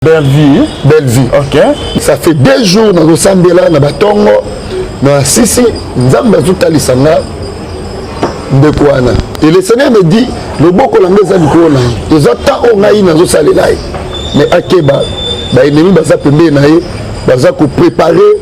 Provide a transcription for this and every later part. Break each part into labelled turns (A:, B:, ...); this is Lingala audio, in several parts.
A: Belle vie.
B: Belle vie.
A: Ok.
B: Ça fait 2 jours nazosambela na batongo na sisi, Nzambe azotalisa nga ndeko wana et le Seigneur me dit: loboko na ngai eza likolo na ye, eza temps oyo ngai nazosalela ye, mais akeba, baennemi baza pembeni na ye, baza kopréparer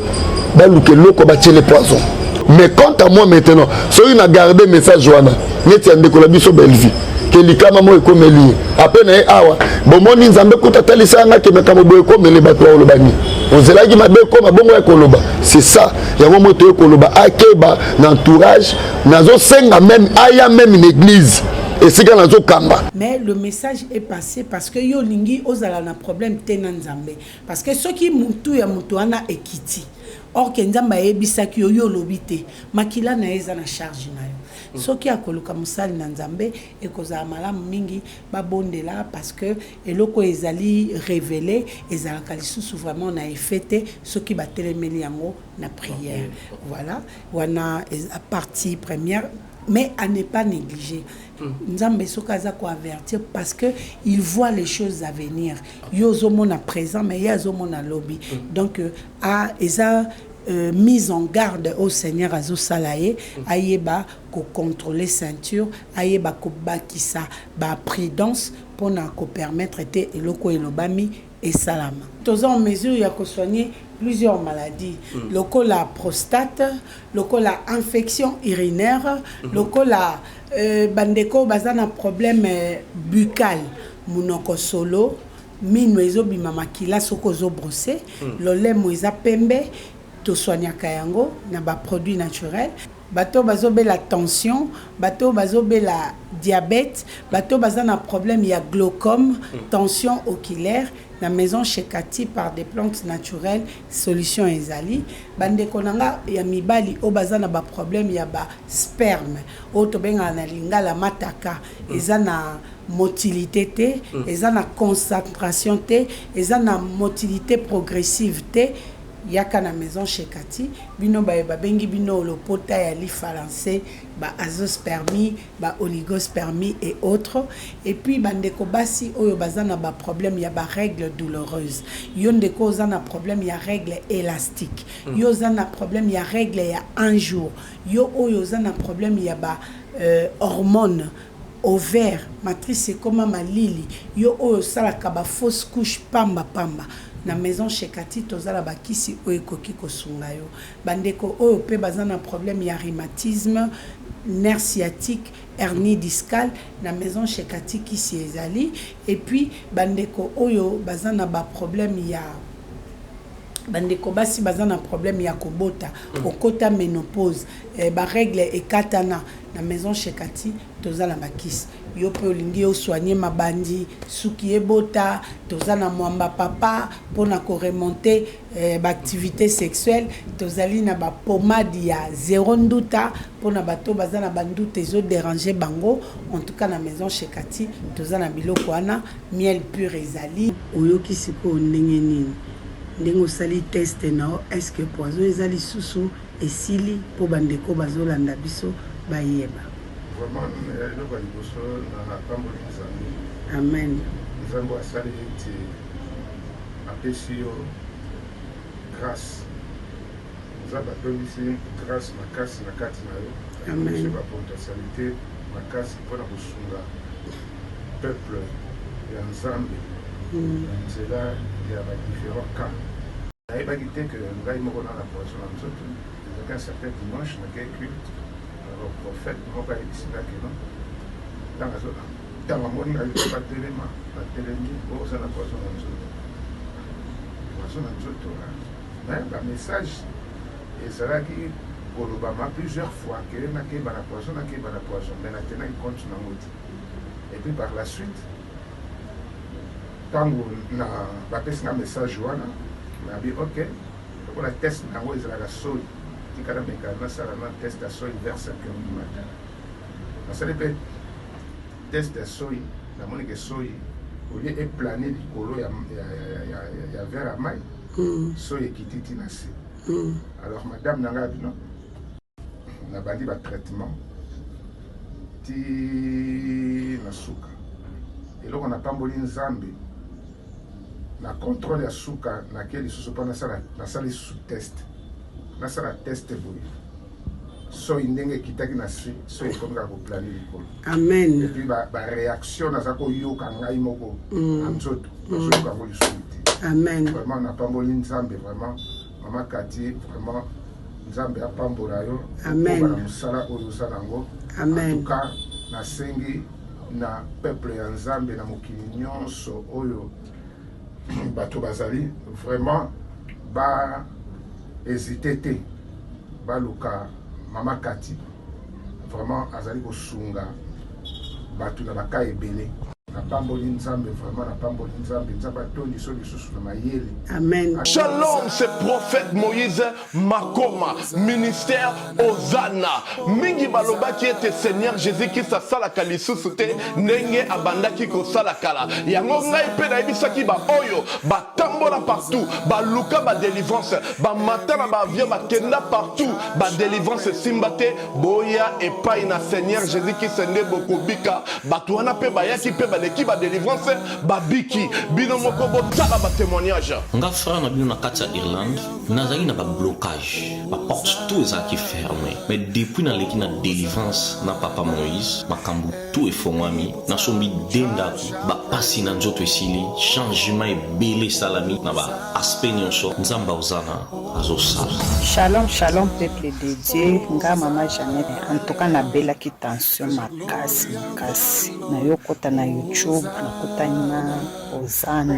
B: baluka eloko batiele poison. Mais quant à moi maintenant, soki na garde message wana neti ya ndeko na biso Bellevie ke likama moko ekomeli ye ape na ye awa, bomoni Nzambe kuta atalisa yanga ke makambo boye ekomeli bato, bakoloba nini? Ozelaki mabe ekoma bongo ya koloba. C'est ça yango mo toye koloba, akeba na entourage. Nazosenga même aya même na église esika nazokamba.
C: Mais le message est passé parce que yo olingi ozala na problème te na Nzambe, parce que soki mutu ya moto wana ekiti, or ke Nzambe ayebisaki yo, yo olobi te, makila na ye eza na charge na yo. Soki akoluka mosali na Nzambe, ekozala malamu mingi babondela, parce que eloko ezali révélé ezalaka lisusu vraiment na effet te soki batelemeli yango na prière. Voilà, wana eza partie première, mais à ne pas négliger. Nzambe soki aza koavertir, parce que il voit les choses à venir. Yo ozomona présent, mais ye azomona lobi. Donc a eza mise en garde au Seigneur azosala ye, ayeba kocontrôler ceinture, ayeba kobakisa baprudence mpona kopermettre te eloko elobami esalama. Toza en mesure ya kosoigner plusieurs maladies, lokola prostate, lokola infection urinaire, lokola bandeko baza na problème buccal, munoko solo, mino ezobima makila soki ozobrosser, lolemo eza pembe, tosoignaka yango na baproduit naturel. Bato bazobela tension, bato bazobela diabète, bato baza na problème ya glaucome, tension oculaire, na maison chez Kati, par des plantes naturelles, solution ezali. Bandeko na nga ya mibali oyo baza na baproblème ya basperme, oyo tobengaka na lingala mataka, eza na motilité te, eza na concentration te, eza na motilité progressive te, yaka na maison chez Kati. Bino baye babengi bino lopota ya lifalanse, ba azoospermie, ba oligospermie et autres. Et puis bandeko basi oyo baza na baproblème ya barègle douloureuse, yo ndeko oza na problème ya règle élastique, yo oza na problème ya règle ya un jour, yo oyo oza na problème ya ba hormone, ovaire, matrice ekóma malili, yo oyo osalaka bafausse couche pamba pamba, na maison chez Kati toza na bakisi oyo ekoki kosunga yo. Bandeko oyo mpe baza na problème ya rhumatisme, nerf sciatique, hernie discale, na maison chez Kati kisi ezali. Et puis bandeko oyo baza na baproblème ya, bandeko basi baza na problème ya kobota, okota ménopause, barègle ekatana, na maison chez Kati toza na bakisi. Yo mpe olingi osoigne mabandi, suki ebota, toza na mwamba papa mpona koremonter baactivité sexuelle. Tozali na bapomade ya zéro nduta mpona bato baza na banduta ezodéranger bango. En tout cas, na maison chez Kati toza na biloko wana, miel pur ezali. Oyoki sikoyo ndenge nini, ndenge osali test na yo? Est ce que poison eza lisusu esili, mpo bandeko bazolanda biso bayeba?
D: Vraiment, eloko ya liboso, napamboli Nzambe.
C: Amen.
D: Nzambe asali ete apesi yo grâce. Nzambe atondisi grâce makasi na kati na yo.
C: Amen.
D: Apesi bapotentialité makasi mpona kosunga peuple ya Nzambe na nzela ya badifférents cas. Nayebaki te ke ngai moko na poison na nzoto. Ezalaki un certain dimanche, nakei culte. Alors prophète moko ayebisi nga ke non, ntango amoni ngai, batelema, batelemi, oza na poison na nzoto, poison na nzoto. Mais bamessage ezalaki kolobama plusieurs fois ke nakeba na poison, nakeba na poison, mais natenaki compte nango te. Et puis par la suite, ntango na bapesi nga message wana, nabi ok, lokola test na yango ezalaka soi, tikala meka nasala na test ya soi vers 5 heures du matin. Nasali mpe test ya soi, namoni ke soi, au lieu eplane likolo ya verre ya mai, soi ekiti ti na se. Alors madame na ngai abino, nabandi batraitement ti na suka. Eloko napamboli Nzambe. Na controle ya suka nake lisusu mpo nasala nasala lisusu test, nasala test boye soyi ndenge ekitaki na se, soyi ekomi kaka koplane likolo.
C: Amen.
D: Et puis ba, ba réaction naza koyoka ngai moko na nzoto, nazoyoka yango lisusu te.
C: Amen.
D: Vraiment napamboli Nzambe, vraiment mama Kati, vraiment Nzambe apambola yo.
C: Amen.
D: Na mosala oyo oza nango.
C: Amen.
D: En tout cas nasengi na peuple ya Nzambe na mokili nyonso oyo bato bazali, vraiment ba hésite te, baluka mama Kati. Vraiment azali kosunga bato na baka ebele. Napamboli Nzambe, vraiment napamboli Nzambe. Nzambe atondi so lisusu na mayele.
C: Amen.
A: Shalom, c'est prophète Moïse Makoma, ministère Hosanna. Mingi balobaki ete Seigneur Jésus-Christ asalaka lisusu te ndenge abandaki kosala kala. Yango ngai mpe nayebisaki ba oyo batambola partout, baluka ba délivrance, bamata na ba avion, bakenda partout, ba délivrance esimba te. Boya epai na Seigneur Jésus-Christ nde bokobika. Bato wana mpe bayaki mpe baleki ba délivrance, babiki. Bino moko botala ba témoignage.
E: Nga frère na bino na kati ya Irlande, nazalaki na ba blocage, ba porte tout ezalaki fermé, mais depuis naleki na délivrance na papa Moïse, makambo tout efongwami. Nasombi de ndako, bapasi na nzoto esili, changement ebele esalami na ba aspect nyonso. Nzambe aozana azosala.
F: Shalom shalom peuple de Dieu, nga mama Jeannette, en tout cas nabelaki tension makasi makasi, nayokota na YouTube, nakutani na Hosanna,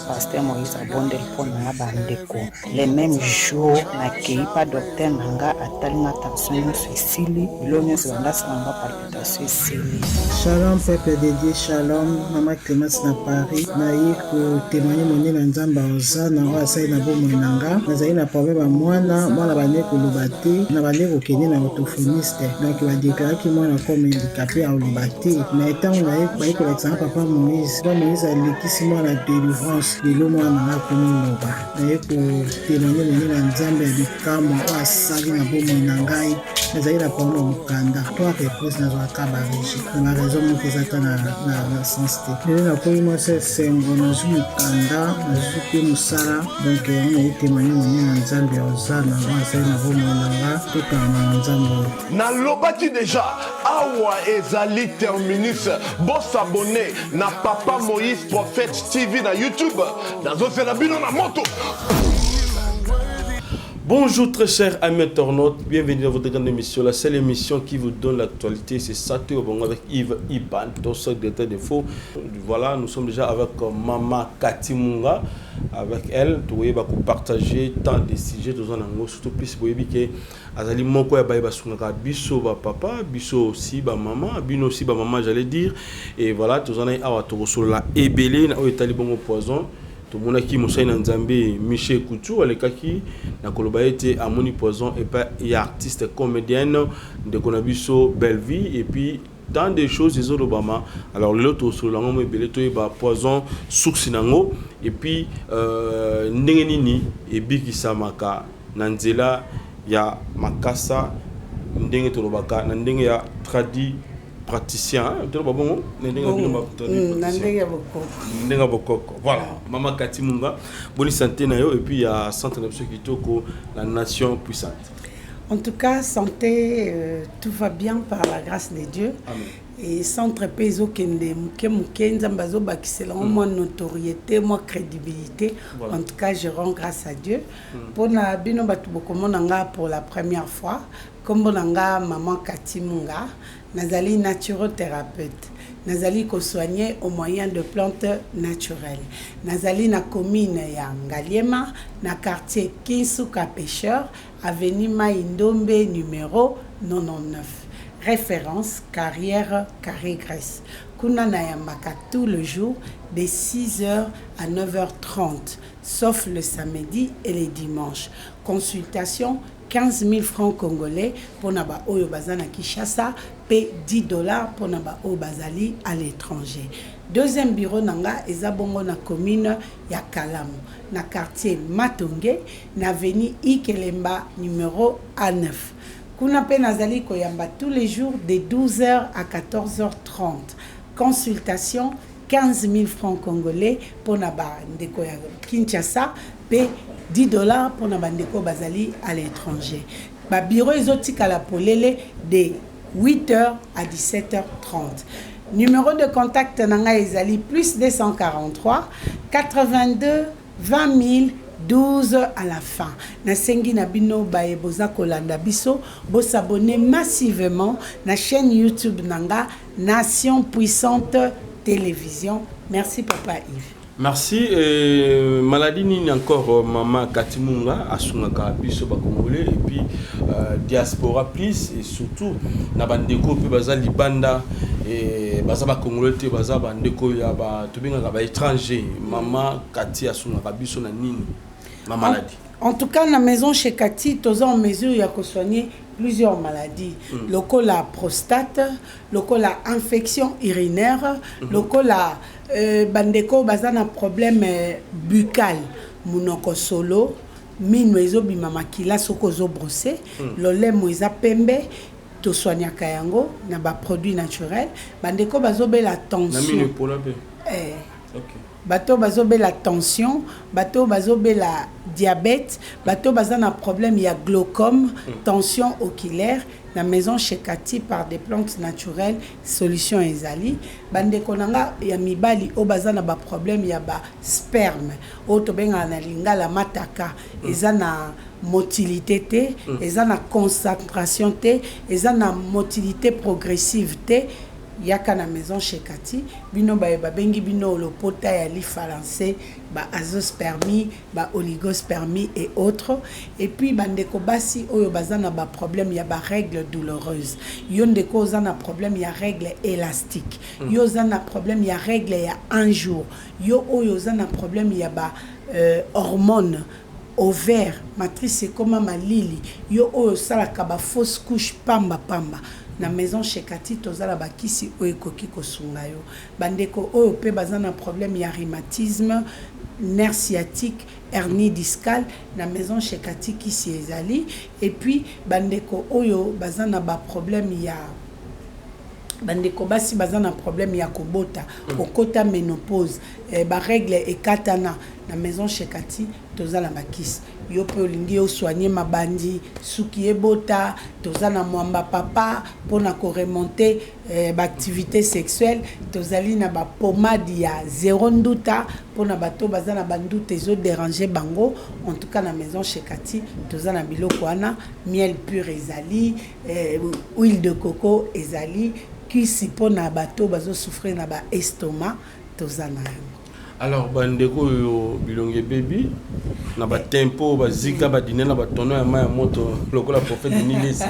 F: pasteur Moïse abondeli mpo na nga bandeko. Le même jour nakei pa docteur na nga, atali nga tension nyonso esili, bilo nyonso bandasala nga palpitation esili.
G: Shalom peuple de Dieu, shalom mama Clémence na Paris. Naye kotémoigne monene na Nzambe ya Hosanna oyo asali na bomoi na nga. Nazali na problème ya mwana, mwana bande koloba te, na bande kokende na orthophoniste, donc badeklaraki mwana comme handicapé, akoloba te. Mais ntango naye baye kolakisa nga papa Moïse, papa Moïse alekisi mwana délivrance, lelo mwana na nga akomi loba. Naye kotémoigne monene na Nzambe ya bikamwa oyo asali na bomoi na ngai. Nazali na problème ya mokanda, trois reprises nazwaka barejet na baraison moko eza ata na sens te. Lelo nakomi mwasi esengo, nazwi mokanda, nazwi mpe mosala, donc yango naye témoigne monene na Nzambe ya Hosanna oyo asali na bomoi na nga. Tokanga na Nzambe oyo.
A: Nalobaki deja awa ezali terminus. Bosabone na Papa Moïse Prophète TV na YouTube. Nazozela bino na moto.
H: Bonjour très chers amis internautes, bienvenue dans votre grande émission, la seule émission qui vous donne l'actualité, c'est Sato Bongo avec Yves Iban, ton secrétaire d'info. Voilà, nous sommes déjà avec Mama Kati Munga, avec elle, tu vois, partager tant de sujets, surtout plus, vous voyez que azali moko ya baye basungaka biso ba papa, biso aussi ba mama, bino aussi ba mama, j'allais dire. Et voilà, toza na ye awa, tokosolola ebele na oyo etali bongo poison. Tomonaki mosali na Nzambe Michel Kutu alekaki na koloba ete amoni poison epai ya artiste comédienne ndeko na biso Bellevue, et puis tant de choses ezolobama. Alors lelo tosolola yango mo ebele, toyeba poison, source nango, et puis ndenge nini ebikisamaka na nzela ya makasa, ndenge tolobaka na ndenge ya tradi praticien, toloba bongo na ndenge ya bino.
C: Na ndenge ya bokoko.
H: Ndenge ya bokoko, voilà. Mama Kati Munga, boni santé na yo et puis ya centre na biso kitoko, la nation puissante?
C: En tout cas, santé, tout va bien par la grâce de Dieu.
H: Amen.
C: Et centre mpe ezokende moke moke, Nzambe azobakisela ngo mwa notoriété, mwa crédibilité.
H: Voilà.
C: En tout cas, je rends grâce à Dieu. Mpona bino bato bokomona nga pour la première fois, nkombo na nga Maman Kati Munga, nazali naturothérapeute, nazali kosoigne au moyen de plantes naturelles. Nazali na commune ya Ngaliema, na quartier Kinsuka Pêcheur, avenue Mai Ndombe numéro 99, référence carrière Carré Grèce. Kuna nayambaka tout le jour de 6h à 9h30, sauf le samedi et les dimanches. Consultation 15 000 francs congolais mpona baoyo baza na Kinshasa, mpe 10 $ mpona baoyo bazali à l'étranger. Deuxième bureau na nga eza bongo na commune ya Kalamu, na quartier Matonge, na avenue Ikelemba numéro A9. Kuna mpe nazali koyamba tous les jours de 12h à 14h30. Consultation 15 000 francs congolais mpona bandeko ya Kinshasa mpe 10 $ mpona bandeko bazali à l'étranger. Babureau ezotikala polele de 8h à 17h30. Numéro de contact na ngai ezali plus 243 82 20 012 à la fin. Nasengi na bino baye boza kolanda biso, bos'abonner massivement na chaîne YouTube na nga, Nation Puissante Télévision. Merci, papa Yves.
H: Merci. Maladie nini encore mama Katimunga asungaka biso bacongolais et puis diaspora plus et surtout na bandeko mpe baza libanda et baza bacongolais te, baza bandeko ya ba tobengaka baétranger? Mama Kati asungaka biso na nini ma maladie?
C: En tout cas, na maison chez Kati, toza en mesure ya kosoigner plusieurs maladies. Lokola prostate, lokola infection urinaire, lokola bandeko baza na problème buccal, munoko solo, mino ezobima makila soki ozobrosser, lolemo eza pembe, tosoignaka yango na baproduit naturel. Bandeko bazobela
H: na mino
C: tension.
H: Epola mpe.
C: Eh,
H: Ok.
C: Bato bazobela tension, bato bazobela diabète, bato baza na problème ya glaucome, tension oculaire, na maison chez Kati, par des plantes naturelles, solution ezali. Bandeko na nga ya mibali oyo baza na baproblème ya basperme, oyo tobengaka na lingala mataka, eza na motilité te, eza na concentration te, eza na motilité progressive te, yaka na maison chez Kati. Bino baye babengi bino lopota ya lifalanse, ba azoospermie, ba oligospermie et autres. Et puis bandeko basi oyo baza na baproblème ya barègle douloureuse, yo ndeko oza na problème ya règle élastique, yo oza na problème ya règle ya un jour, yo oyo oza na problème ya ba hormone, ovaire, matrice ekóma malili, yo oyo osalaka bafausse couche pamba pamba, na maison chez Kati toza na bakisi oyo ekoki kosunga yo. Bandeko oyo mpe baza na problème ya rhumatisme, nerf sciatique, hernie discale, na maison chez Kati kisi ezali. Et puis bandeko oyo baza na baproblème ya, bandeko basi baza na problème ya kobota, kokota ménopause, barègle ekatana, na maison chez Kati toza na bakisi. Yo mpe olingi osoigne mabandi, suki ebota, toza na mwamba papa mpona koremonter baactivité sexuelle. Tozali na bapomade ya zéro nduta mpona bato baza na banduta ezodéranger bango. En tout cas, na maison chez Kati toza na biloko wana. Miel pur ezali, huile de coco ezali, kisi mpona bato bazosouffrir na baestomac, toza na yango.
H: Alors bandeko oyo bilongi ebebi na batempo, bazika badine na batono ya mai ya moto lokola prophète Denis,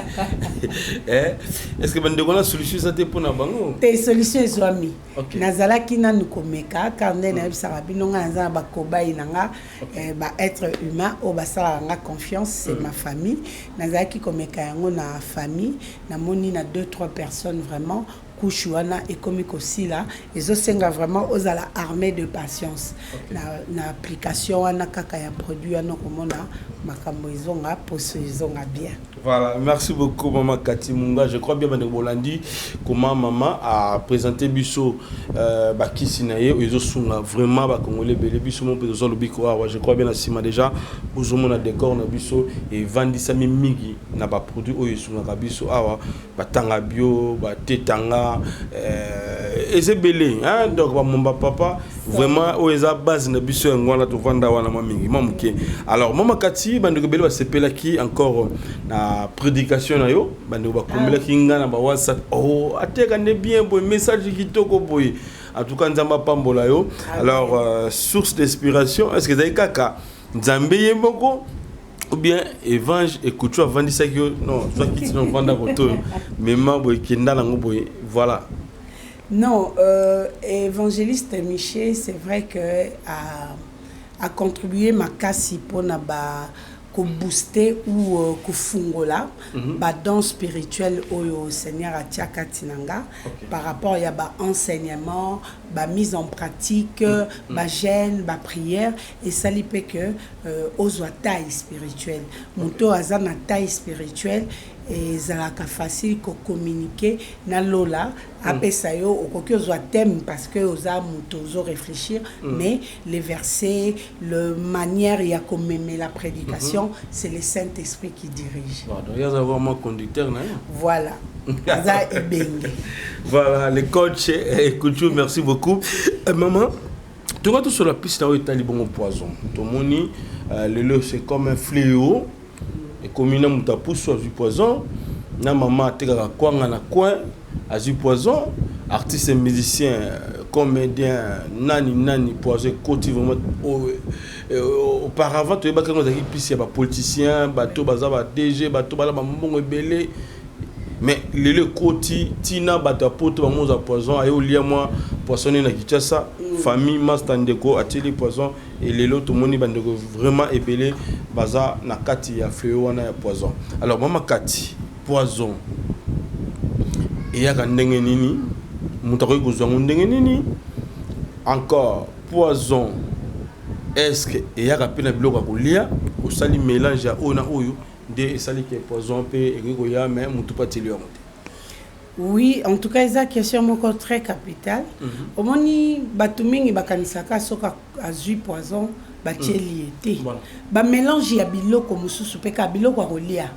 H: eh, est ce que bandeko na solution eza te mpona bango?
C: Te, solution ezwami. Nazalaki nanu komeka kaka nde nayebisaka bino, ngai naza na bakobai na nga, baêtre humain oyo basalaka nga confiance, c'est ma famille. Nazalaki komeka yango na famille, namoni na deux trois personnes vraiment couche wana ekomi kosila. Ezosenga vraiment ozala armé de patience na application wana kaka ya produit wana, okomona makambo ezonga, poso ezonga bien.
H: Voilà, merci beaucoup Maman Kati Munga. Je crois bien bandeko bolandi comment maman a présenté biso bakisi na ye oyo ezosunga vraiment ba congolais ebele. Biso mo mpe toza lobiko awa. Je crois bien na nsima déjà bozomona décor na biso evandisami mingi na baproduit oyo esungaka biso awa, batanga bio, batetanga, eza ebele, hein? Donc bamomba papa vraiment oyo eza base na biso, yango wana tovanda wana mwa mingi mwa moke. Alors mama Kati, bandeko ebele basepelaki encore na prédication na yo. Bandeko bakomelaki nga na bawhatsapp: "Oh, ateka nde bien boye, message kitoko boye." En tout cas, Nzambe apambola yo. Alors source d'inspiration, est ce que ezali kaka Nzambe ye moko ou bien évangile ekutu avandisaki yo? Non, zwaki ntina ovanda koto oyo mema boye, kenda nango boye, voilà.
C: Non, évangéliste Michel, c'est vrai que a contribué makasi mpona ba kobooster ou kofungola badon spirituel oyo Seigneur atia kati na nga par rapport ya baenseignement, bamise en pratique, bajeûne, baprière. Esali mpe que ozwa taille spirituelle. Moto oyo aza na taille spirituelle Ezalaka facile ko communiquer na lola apesa yo. Okoki ozwa thème parce que oza moto ozo réfléchir, mais les versets, le manière ya komemela prédication, c'est le Saint-Esprit qui dirige.
H: Bon, donc aza vraiment conducteur na ye.
C: Voilà, aza ebenge.
H: Voilà, le coach Kuchu, merci beaucoup. Maman, tonga to sur la piste na oyo etali bongo poison. Tomoni lelo c'est comme un fléau. Ekomi na moto apusu azwi poison, na mama atekaka kwanga na coin azwi poison, artiste, musicien, comédien, nani nani, poison ekoti vraiment. Auparavant toyebaki yango ezalaki piste ya bapoliticien, bato baza ba DG, bato bala bambongo ebele, mais lelo ekoti ntina bato ya poto. Bango ozwa poison, aye olia mwa poisson nini na Kinshasa, famille, master, ndeko atieli poison. E lelo tomoni bandeko vraiment ebele baza na kati ya fléau wana ya poison. Alors mama Kati, poison eyaka ndenge nini? Moto akoki kozwa yango ndenge nini? Encore, poison est-ce que eyaka mpe na biloko ya kolia? Osali mélange ya oyo na oyo nde esali ke poison mpe ekoki koya, mais motu mpe atieli yango te?
C: Oui, en tout cas eza question moko très capitale. Omoni, bato mingi bakanisaka soki azwi poison, batieli ye te. Bamélange ya biloko mosusu mpe, kaka biloko ya kolia,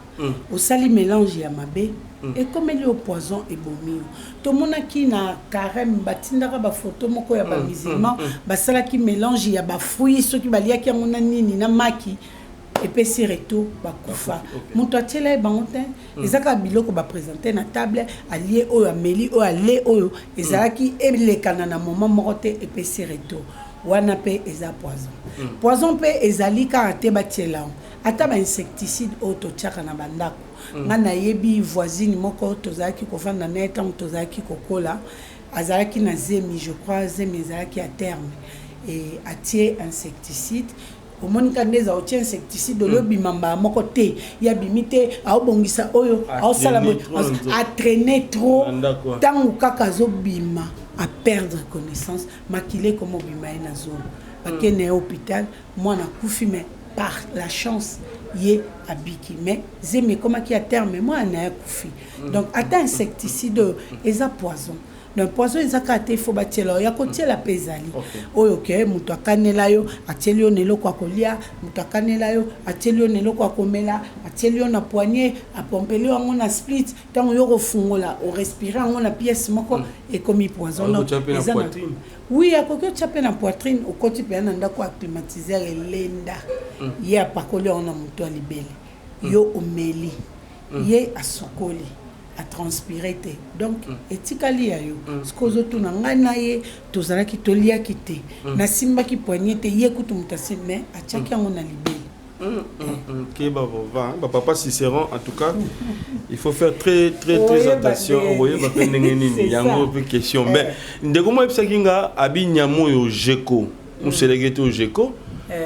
C: osali mélange ya mabe, ekomeli yo poison, ebomi yo. Tomonaki na carême, batindaka bafoto moko ya bamusulman, basalaki mélange ya bafruit, soki baliaki yango na nini na maki, epesi retour, bakufa. Moto atiela ye bango te, eza kaka biloko baprésente na table, alie oyo, ameli oyo, ale oyo, ezalaki elekana na moment moko te, epesi retour wana mpe eza poison. Poison mpe ezali kaka te batiela yango, ata bainsecticide oyo totiaka na bandako. Nga nayebi voisine moko tozalaki kovanda na ye ntango tozalaki kokola, azalaki na zemi, je crois zemi ezalaki ya terme, e atie insecticide. Omoni ka nde eza, otie insecticide, oyo obima mbala moko te, ye abimi te, aobongisa oyo aosala boye, atraîne trop. Ntango kaka azobima, aperdre connaissance, makila ekoma obima ye na zolo, bakende ye hôpital, mwana akufi. Mais par la chance ye abiki, mais zemi ekomaki ya terme, mwana na ye akufi. Donc ata insecticide oyo eza poison. Donc poison eza kaka te ifo batiela oyo ya kotiela, mpe ezali oyo ke moto akanela yo, atieli yo na eloko ya kolia, moto akanela yo, atieli yo na eloko ya komela, atieli yo na poignet, apompeli yo yango na split, ntango yo kofungola, orespire yango na pièce moko, ekomi poison. Donc eza na, oui, akoki otya mpe na poitrine. Okoti mpenza na ndako ya climatiseur, elenda, ye apakoli yango na moto ya libele, yo omeli, ye asokoli, atranspire te, donc etikali ya yo. Soki ozotuna ngai na ye, tozalaki toliaki te, nasimbaki poignet te, ye kutu moto asimbi, mais atiaki yango na libele.
H: Keba bapapa Cicéron, en tout cas il faut faire très très très attention. Okoyeba mpe ndenge nini yango mpe question. Mais ndeko mo ayebisaki nga abi nyama oyo gecko, moseleke te, oyo gecko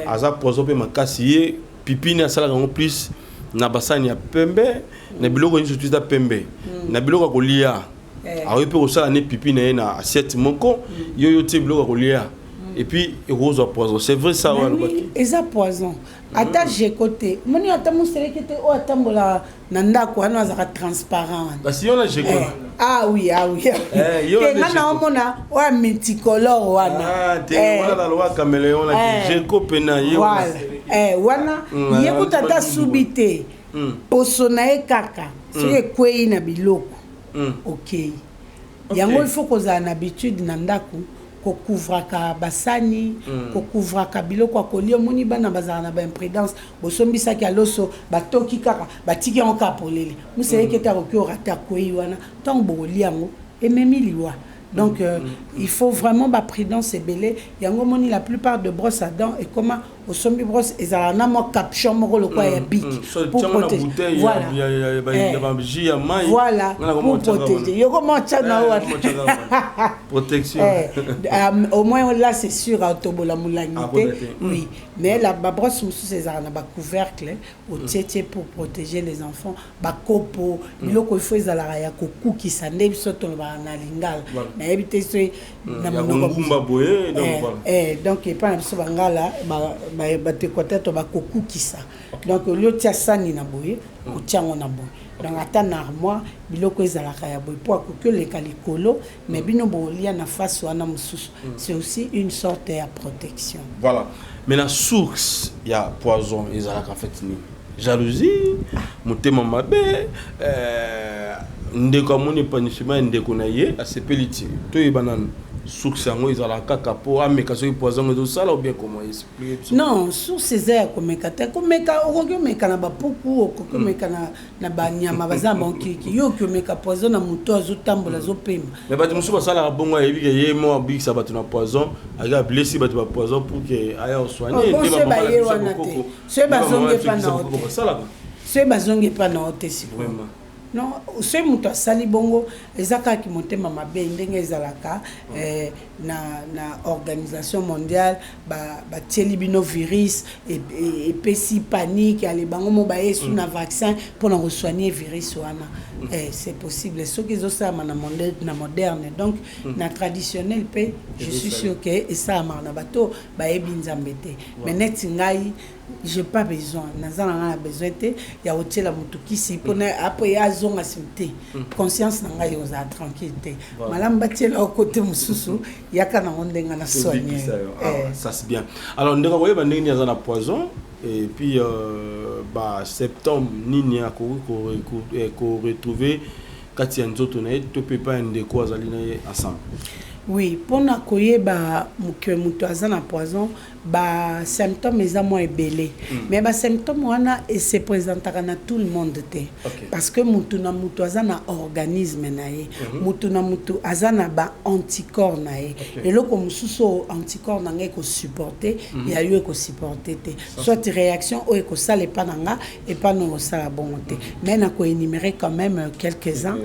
H: aza poison mpe makasi. Ye pipini asalaka yango plus na basani ya pembe, na biloko nyonso tu eza pembe, na biloko ya kolia. Akoki mpe kosala ne pipi na ye na assiette moko, yo yo tie biloko ya kolia et puis ekozwa poison. C'est vrai ça oyo alobaki?
C: Eza poison. Ata gecko te, moni ata moseleke te oyo atambola na ndako wana, azalaka transparent wana.
H: Kasi yo na gecko.
C: Ah oui, ah oui, te, nga na omona oyo multicolore wana.
H: Te, wana naloba caméléon na gecko mpe na ye.
C: Voilà, wana ye kuta ata subi te, poso na ye kaka soki ekwei na biloko, okei yango. Il faut kozala na habitude na ndako kokouvraka basani, kokouvraka biloko ya kolia. Omoni bana bazala na baimprudence, bosombisaki ya loso, batoki kaka, batiki yango kaka polele, moseleki ete akoki orate, akwei wana, ntango bokolia yango, ememi liwa. Donc il faut vraiment baprudence ebele. Yango omoni la plupart de brosse à dents ekoma, osombi brosse, ezalaka na mwa capuchon moko lokola ya bic
H: pour protéger. Voilà,
C: voilà, pour protéger. Yoko motya na wana
H: protection.
C: Au moins là c'est sûr atobola molangi te. Oui, mais la babrosse mosusu ezalaka na bacouvercle, otietie pour protéger les enfants. Bakopo, biloko il faut ezalaka ya kokukisa, nde biso tolobaka na lingala. Nayebi te soki
H: na monoko boye, donc voilà.
C: Donc epai na biso bangala, bato Équateur to bakokukisa. Donc olie otia sani na boye, otia yango na boye. Donc ata na armoire, biloko ezalaka ya boye mpo akoki oleka likolo, mais bino bolia na face wana mosusu. C'est aussi une sorte ya protection.
H: Voilà. Mais la source ya poison ezalaka en fait nini? Jalousie, motema mabe, ndeko amoni épanouissement ya ndeko na ye, asepeli ti? Toyeba nanu source yango ezalaka kaka mpo ameka soki poison ezosala ou bien comment? Explique biso.
C: Non, source eza ya komeka te. Komeka, okoki omeka na bapuku, okoki omeka na banyama baza na bankiki. Yo okoki omeka poison na moto azotambola, azopema?
H: Mais bato mosusu basalaka bongo, ayebi ke ye mo abikisa bato na poison, ake ablesi bato ba poison pour ke aya osoigne.
C: Oh, bon, soki baye wana te, soki bazongi epa na yo te.
H: Basalaka.
C: Soki bazongi epa na yo te sikoyo.
H: Vraiment.
C: Non, soki moto asali bongo, eza kaka motema mabe. Ndenge ezalaka na Organisation mondiale, batieli bino virus, epesi panique, ale bango mo baye su na vaccin mpona kosoigne virus wana. C'est possible soki ezosalama na moderne. Donc na traditionnel mpe, je suis sûr ke esalamaka na bato bayebi Nzambe te. Mais neti ngai, j'ai pas besoin, naza na ngai na besoin te ya kotiela motu kisi mpona après ye azonga nsima te. Conscience na ngai ozala tranquille te. Malamu batiela yo kote mosusu, yaka nango ndenge na soigne.
H: Tobikisa yo. Ah, ça c'est bien. Alors ndenge koyeba ndenge nini aza na poison et puis ba symptôme nini akoki koretrouver kati ya nzoto na ye to mpe epai ya ndeko azali na ye ensemble?
C: Oui, mpona koyeba ke moto aza na poison, basymptôme eza mwa ebele, mais basymptôme wana ese présentaka na tout le monde te, parce que mutu na mutu aza na organisme na ye, mutu na mutu aza na baanticorps na ye. Eloko mosusu oyo anticorps na ngai ekosupporte, ya yo ekosupporte te. Soit réaction oyo ekosala epa na nga, epa na okosala bongo te. Mais na koénumérer quand même quelques-uns.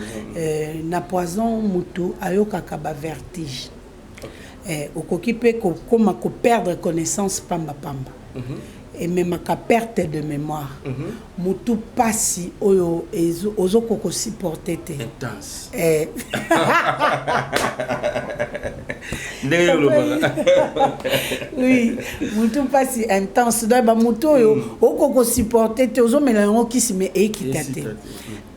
C: Na poison, mutu ayokaka bavertige. Okoki mpe kokóma koperdre connaissance pamba pamba, ememaka perte de mémoire, mutu pasi oyo ozokoka kosupporte te.
H: Intense. Ndenge yo olobaka.
C: Oui, mutu mpasi intense. Donc bamutu oyo okoka kosupporte te, ozomela yango kisi mais ekita te.
H: Esita te.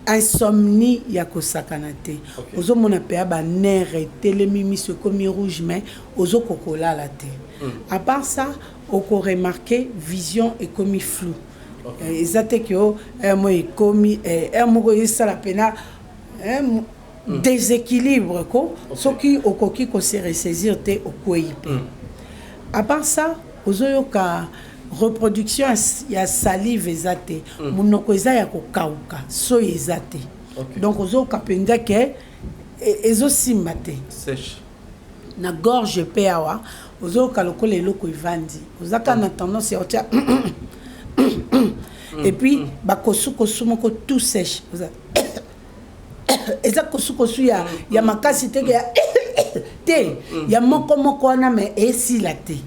C: Insomnie ya kosakana te. Ozomona mpe ya banerfs etelemi, miso ekomi rouge, mais ozokoka kolala te. À part ça, okoremarke vision ekomi flou. Eza te ke o mo ekomi heure moko esala mpena déséquilibre ko. Soki okoki kose ressaisir te, okwei mpe. À part ça, ozoyoka reproduction ya salive eza te, monoko eza ya kokauka, soyi eza te. Donc ozoyoka mpenza ke ezosimba te.
H: Sèche.
C: Na gorge mpe awa, ozoyoka lokola eloko evandi, oza kaka na tendance ya kotia et puis bakosukosu moko tout sèche. Eza kosukosu ya makasi te, ke ya te, ya moko moko wana, mais esila te.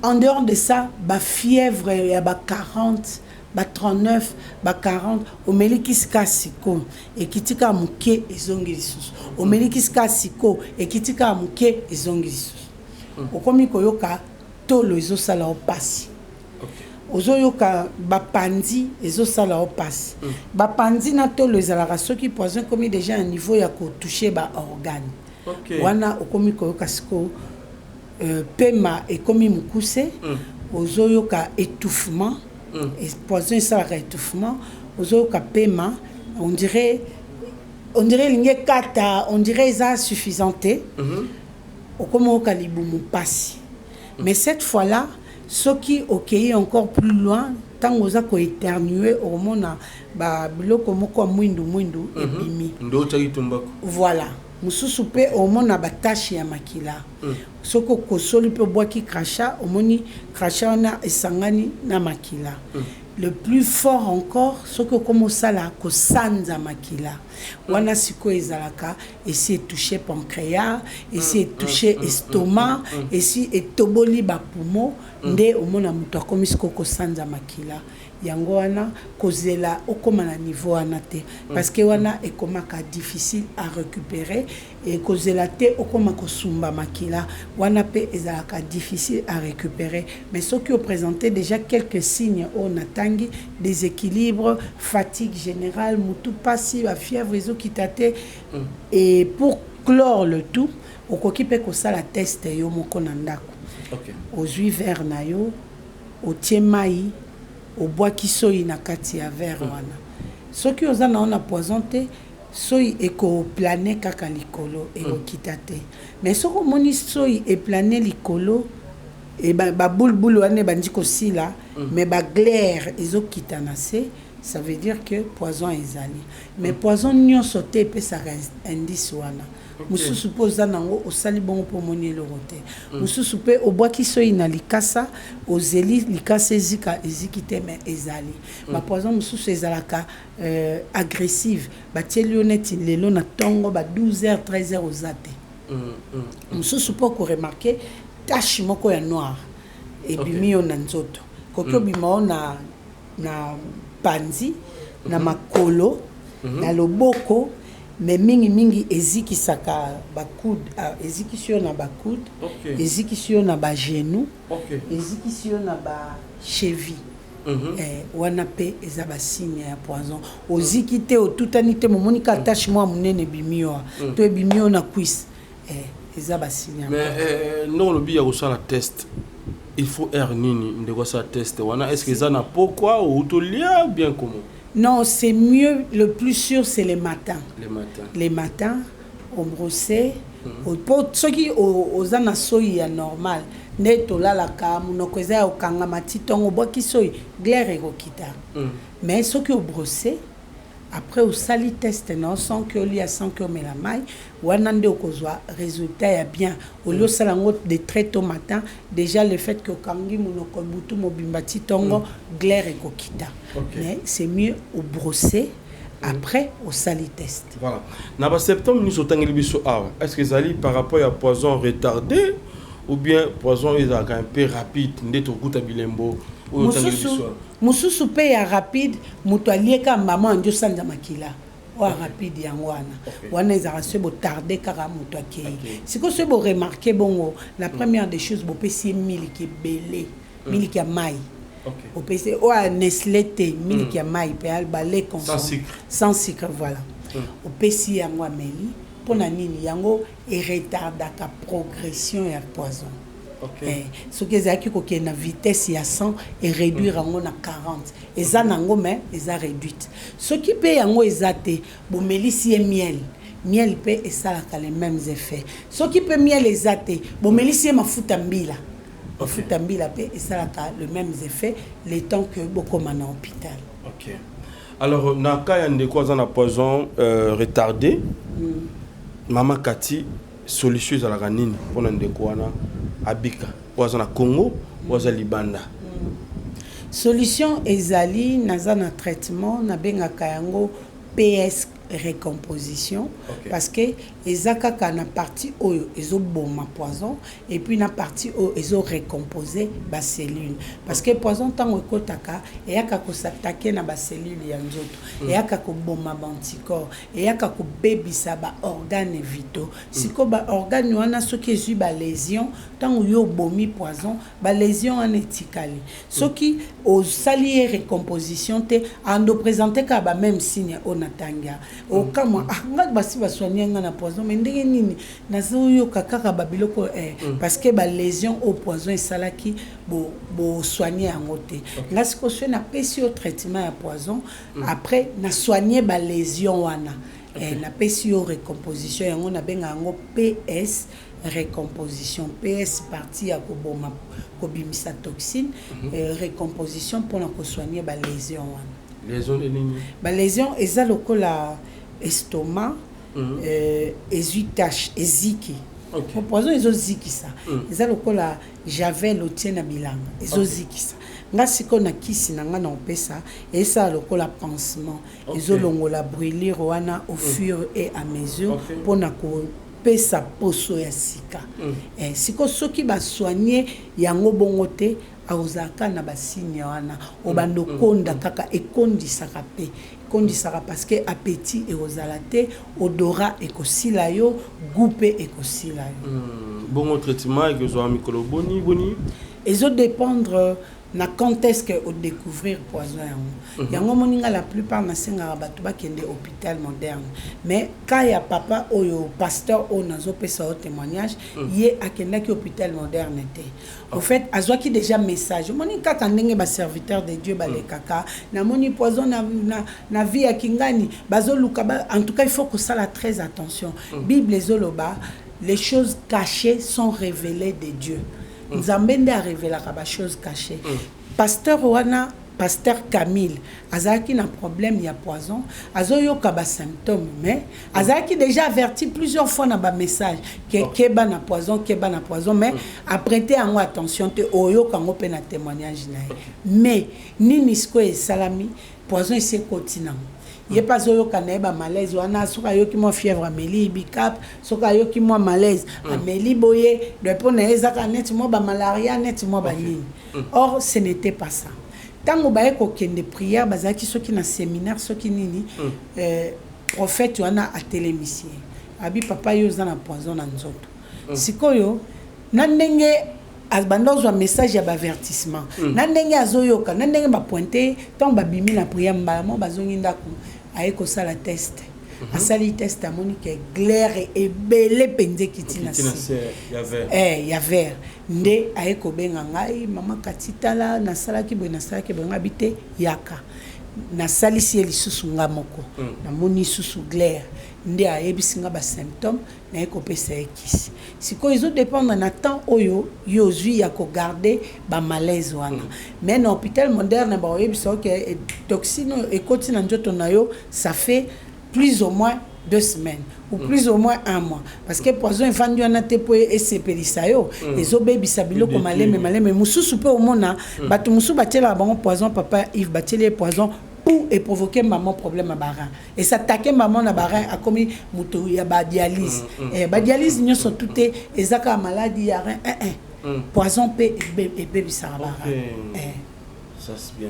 C: En dehors de ça, bafièvre ya ba 40, ba 39, ba 40. Omeli kisi kaka sikoyo, ekiti kaka moke, ezongi lisusu. Omeli kisi kaka sikoyo, ekiti kaka moke, ezongi lisusu. Okomi koyoka tolo ezosala yo mpasi, ozoyoka bapandi ezosala yo mpasi. Bapandi na tolo ezalaka soki poison ekomi déjà na niveau ya kotouche baorgane. Wana okomi koyoka sikoyo pema ekomi mokuse, ozoyoka étouffement. Poison esalaka étouffement. Ozoyoka pema, on dirait elingi ekata, on dirait eza suffisant te. Okomi oyoka libumu mpasi. Mais cette fois là, soki okei encore plus loin, ntango oza koéternuer, okomona babiloko moko ya mwindu mwindu ebimi.
H: Nde otiaki tumbako.
C: Voilà. Mosusu mpe omona batache ya makila. Soki okosoli mpe obwaki crachat, omoni crachat wana esangani na makila. Le plus fort encore, soki okoma osala kosanza makila wana, sikoyo ezalaka esi etouche pancréas, esi etouche estomac, esi etoboli bapoumon. Nde omona moto akomi sikoyo kosanza makila. Yango wana kozela okoma na niveau wana te, parce que wana ekomaka difficile à recuperer. Et kozela te okoma kosumba makila, wana pe ezalaka difficile à recuperer. Mais soki o presenter dejà quelques signes oyo natangi, desequilibre, fatigue generale, mutu pasi, ba fièvre ezokita te, et pour clore le tout, okoki pe kosala test yo moko na ndaku. Ozui verre na yo, otie mayi, obwaki soyi na kati ya verre wana. Soki oza na yo na poison te, soyi eko planer kaka likolo, ekokita te. Mais soki omoni soyi e planer likolo, e ba boule boule wana ebandi kosila, mais ba glaire ezokita na se, ça veut dire que poison ezali. Mais poison nionso te epesaka indice wana. Mosusu pe oza nango osali bongo pe omoni eloko te. Mosusu pe obwaki soyi na likasa, ozeli likasa ezika, eziki te mais ezali. Ba poison mosusu ezalaka agressive, batieli yo neti lelo na tongo ba 12 heures, 13 heures oza te. Mosusu pe oko remarquer tache moko ya noire ebimi yo na nzoto. Ekoki obima yo na na panzi, na makolo, na loboko, mais mingi mingi ezikisaka ba coude, ezikisi yo na ba coude, ezikisi yo na ba genoux, ezikisi yo na ba cheville. Eh, wana pe eza ba signe ya poison. Oziki te, otutani te, momoni ka tache mwa munene ebimi yo, to ebimi yo na cuisse. Eh, eza ba signe ya
H: Mais
C: poison.
H: Ndenge olobi ya kosala test, il faut heure nini ndeko asala test wana? Est-ce que eza na pokwa ou tolia ou bien comment?
C: Non, c'est mieux, le plus sûr c'est le matin.
H: Le matin.
C: Le matin, on brosse, po soki oza na soyi ya normal, nde tolalaka monoko eza ya kokangama ti tongo, obwaki soyi, glaire ekokita. Mais soki obrosse, après osali test na yo sans que olia, sans que omela mayi, wana nde okozwa resultat ya bien. Au lieu osala yango de très tôt matin, déjà le fait que okangi monoko butu mobimba ti tongo, glaire ekokita. Mais c'est mieux obrosser, après osali test.
H: Voilà. Na ba septembre nyonso otangeli biso awa, est-ce que ezali par rapport ya poison retardé ou bien poison ezalaka un peu rapide nde tokuta bilembo oyo otangeli biso awa?
C: Mosusu pe ya rapide, moto alieka mama andi osanza makila. Oyo rapide yango wana. Wana ezalaka soki botarde kaka moto akei. Sikoyo soki boremarke bongo, la première des choses bopesi ye miliki ebele, miliki ya mayi. Opesi oyo ya Nestlé te, miliki ya mayi pe ba lait concentré.
H: Sans sucre.
C: Sans sucre, voilà. Opesi ye yango ameli. Pona nini? Yango eretardaka progression ya poison. Soki ezalaki kokende na vitesse ya 100, e réduire yango na 40. Eza nango mais eza réduite. Soki pe yango eza te, bomelisi ye miel. Miel pe esalaka les mêmes effets. Soki pe miel eza te, bomelisi ye mafuta mbila. Mafuta mbila pe esalaka les mêmes effets le temps que bokoma na hôpital.
H: Ok. Alors na cas ya ndeko aza na poison retardé, Mama Cathy, solution ezalaka nini mpona ndeko wana abika, oyo aza na Congo, oyo aza libanda?
C: Solution ezali, naza na traitement nabengaka yango PS recomposition, parce que eza kaka na partie oyo ezoboma poison et puis na partie oyo ezo recomposer ba cellules, parce que poison ntango ekotaka eyaka kosatake na ba cellules ya nzoto, eyaka koboma ba anticorps, eyaka kobebisa ba organes vitaux. Sikoyo ba organes wana soki ezwi ba lésions, ntango yo obomi poison, ba lésions wana etikali. Soki osali ye recomposition te, ando présenter kaka ba même signe oyo natangi awa. Okamwa, ah, nga basi basoigne nga na poison, mais ndenge nini nazoyoka kaka ba biloko, parce que ba lésions oyo poison esalaki, bo soigne yango te. Nga sikoyo soki napesi yo traitement ya poison, après na soigne ba lésions wana, napesi yo recomposition, yango nabenga yango PS recomposition. PS partie ya koboma, kobimisa toxine, recomposition mpona kosoigne ba lésions wana.
H: Lésion nde nini?
C: Ba lésions eza lokola estomac, ezwi tache, eziki. Poison ezozikisa. Eza lokola javel otie na bilanga, ezozikisa. Nga sikoyo na kisi na nga na opesa, esala lokola pansement. Ezolongola brûlure wana au fur et à mesure mpona ko Pesa poso ya sika. Eh, siko soki ba soigner yango bongo te, akozala kaka na ba signe wana. Obanda okonda kaka, ekondisaka pe. Ekondisaka parce que appetit ekozala te, odorat ekosila yo, gout pe ekosila yo.
H: Bongo traitement ekozwa mikolo boni boni?
C: Ezo dependre na quand est-ce que o decouvrir poison yango. Yango omoni nga la plupart nasengaka batu bakende hopital moderne. Mais cas ya papa oyo, pasteur oyo nazo pesa yo temoignage, ye akendaki hopital moderne te. Au fait azwaki dejà message. Omoni kaka ndenge ba serviteurs de Dieu balekaka, namoni poison na, na, na vie ya kingani, bazoluka ba, en tout cas il faut kosala très attention. Bible ezoloba les choses cachees sont reveles de Dieu. Nzambe nde a revelaka ba choses cachees. Pasteur wana, pasteur Camille, azalaki na problème ya poison, azo yoka ba symptomes mais azalaki dejà averti plusieurs fois na ba messages que keba na poison, keba na poison mais a preter yango attention te, oyoka yango pe na temoignage na ye. Mais nini sikoyo esalami? Poison esi ekoti nango. Ye pe azoyoka na ye ba malaise wana, soki ayoki mwa fièvre ameli ibicap, soki ayoki mwa malaise ameli boye, donc po na ye eza kaka neti mwa ba malaria, neti mwa ba nini. Or ce n'etait pas ça. Tango baye kokende prière, bazalaki soki na seminaire soki nini, prophète wana atelemisi ye. Alobi papa yo oza na poison na nzoto. Sikoyo na ndenge abanda ozwa message ya ba avertissement, na ndenge azoyoka, na ndenge ba pointe ye, tango babimi na prière mbala moko bazongi ndaku, aye kosala test. Asali test amoni ke glaire ebele penza ekiti na se ya verre. Nde aye kobenga ngai, mama Cathy tala nasalaki boye nasalaki boye, ngai bi te yaka. Nasalisi ye lisusu nga moko, namoni lisusu glaire, nde ayebisi nga ba symptomes. Naye kopesa ye kisi. Sikoyo ezo dependre na temps oyo yo ozui ya ko garder ba malaise wana. Mais na hopital moderne bako yebisa yo ke toxine oyo ekoti na nzoto na yo ça fait plus au moins 2 semaines ou plus au moins un mois. Parce que poison evandi wana te po esepelisa yo, ezo bebisa biloko malembe malembe. Mususu pe omona batu mususu batielaka bango poison, papa Yves batieli ye poison pour e provoquer maman problème ya ba reins. Et s'attaquer maman na ba rein akomi mutu ya ba dialyse. Eh ba dialyse nyoso tout te eza kaka maladi ya rein eh eh. Poison pe ebebisaka ba rein. Eh.
H: Ça c'est bien.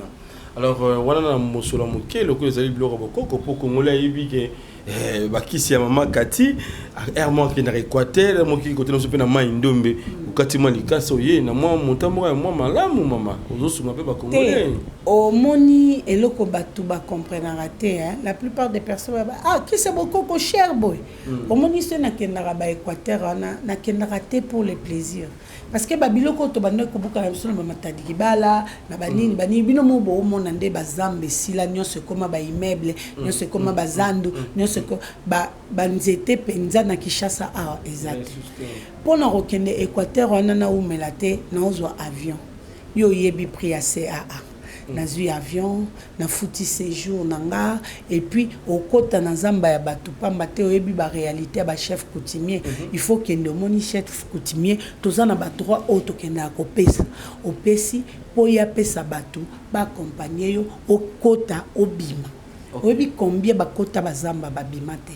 H: Alors wana na mosolo ya moke lokola ezali biloko ya bokoko po congolais ayebi ke eh, bakisi ya mama Kati heure moko akendaka Équateur, heure moko kote na biso mpe na mai Ndombe, okati mwa likasa oye na mwa montant moko ya mwa malamu mama, ozosunga mpe ba congolais.
C: Te, omoni eloko batu ba comprenaka te hein, la plupart des personnes ba ah kisi ya bokoko cher boye. Omoni soki nakendaka ba Equateur wana, nakendaka te pour le plaisir. Parce que ba biloko oyo tobandaki kobuka na biso na ba Matadi Kibala, na ba nini ba nini, bino moko boomona nde ba zamba esila, nionso ekoma ba immeuble, nionso ekoma ba zandu, nionso eko ba ba nzete penza na Kinshasa awa eza te. Pona kokende Equateur wana nawumela te, naozwa avion. Yo oyebi prix ya CAA. Nazui avion, nafuti sejour na nga et puis okota na zamba ya batu pamba te, oyebi ba realite ya ba chefs coutumiers. Il faut okende omoni chef coutumier, toza na ba droits oyo tokendaka kopesa. Opesi po ye apesa batu ba accompagner yo okota obima. Oyebi combien bakota ba zamba babima te?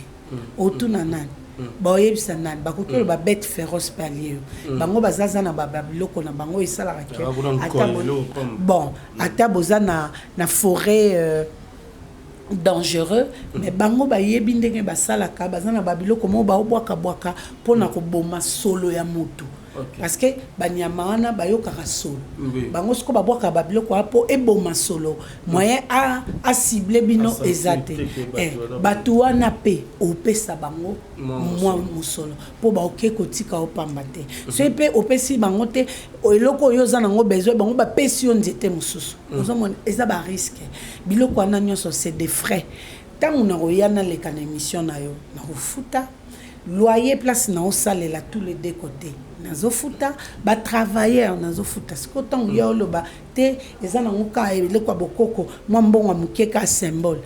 C: Otuna nani? Baoyebisa nani? Bakoki oloba bete feroce pe alie yo. Bango baza za na ba biloko na bango esalaka ke ata bon ata boza na na foret dangereux mais bango bayebi ndenge basalaka, baza na ba biloko moko baobwaka bwaka pona koboma solo ya mutu. Parce que ba nyama wana bayokaka solo. Bango siko babwaka ba biloko wana po eboma solo. Moyen a a cibler bino eza te. Eh, batu wana pe opesa bango mwa mosolo po baoke kotika yo pamba te. Soki pe opesi bango te eloko oyo oza nango besoin, bango bapesi yo nzete mosusu. Ozomona eza ba risque. Biloko wana nyonso c'est des frais. Tango nakoya naleka na emission na yo, nakofuta. Loyer place nao salela tout les deux cotes nazo futa, ba travailleurs nazo futa, sikoyo tango yo oloba te eza nango kaka eloko ya bokoko mwa mbongo ya moke kaka symbole,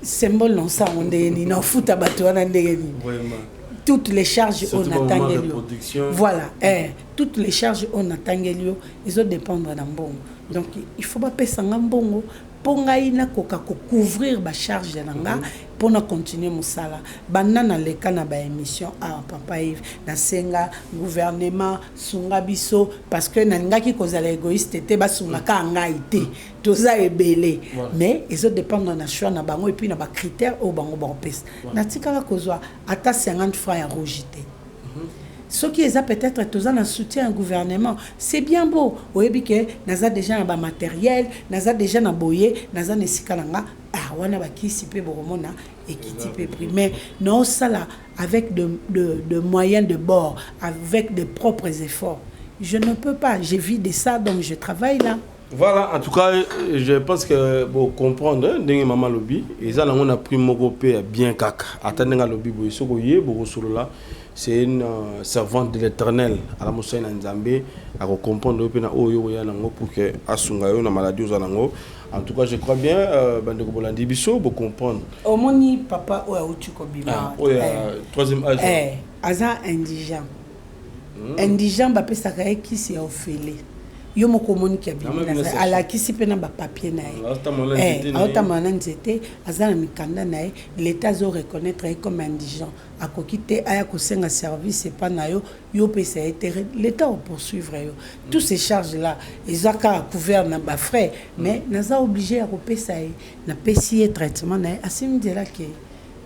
C: symbole nao sala yango ndenge nini? Nao futa batu wana ndenge nini? Toutes les charges oyo natangeli yo, voilà eh, toutes les charges oyo natangeli yo ezo dependre na mbongo. Donc il faut bapesa nga mbongo mpo ngai nakoka kocouvrir bacharge na nga mpo na continuer mosala. Banda naleka na baémission awa, papa Yves, nasenga gouvernement sunga biso, parce que nalingaki kozala égoïste te, basunga kaka ngai te, toza ebele. Mais ezodépendre na choix na bango et puis na bacritère oyo bango bakopesa. Natikala kozwa ata 50 francs ya rouge te. Soki eza peut-être toza na soutien ya gouvernement, c'est bien beau. Oyebi ke naza déjà na bamatériel, naza déjà na boye, naza na esika na nga. Ah, wana bakisi mpe bokomona ekiti mpe prix, mais naosala avec de moyens de bord, avec de propres efforts. Je ne peux pas, je vis de ça, donc je travaille là.
H: Voilà, en tout cas, je pense que bon comprendre hein, ndenge mama alobi, eza nango na prix moko mpe ya bien kaka. Ata ndenge alobi boye, soki oye bokosolola, c'est une servante de l'Éternel, ala mosali na Nzambe, akocomprendre yo mpe na oyo oya nango pour que asunga yo na maladie oza nango. En tout cas, je crois bien, bandeko bolandi biso, bocomprendre.
C: Omoni papa oyo auti kobima?
H: Ah, oyo ya troisième âge.
C: Eh, aza indigent. Indigent, bapesaka ye kisi ya ofele. Yo moko omoniki abimi, alakisi mpe na bapapier na ye, aotambola na nzete, aza na mikanda na ye. L'État azoreconnaître ye comme indigent. Akoki te aya kosenga service epa na yo, yo opesa ye te, l'État opoursuivre yo. Tous ces charges là eza kaka couvert na bafrais, mais naza obligé ya kopesa ye. Napesi ye traitement na ye, asimi nzela ke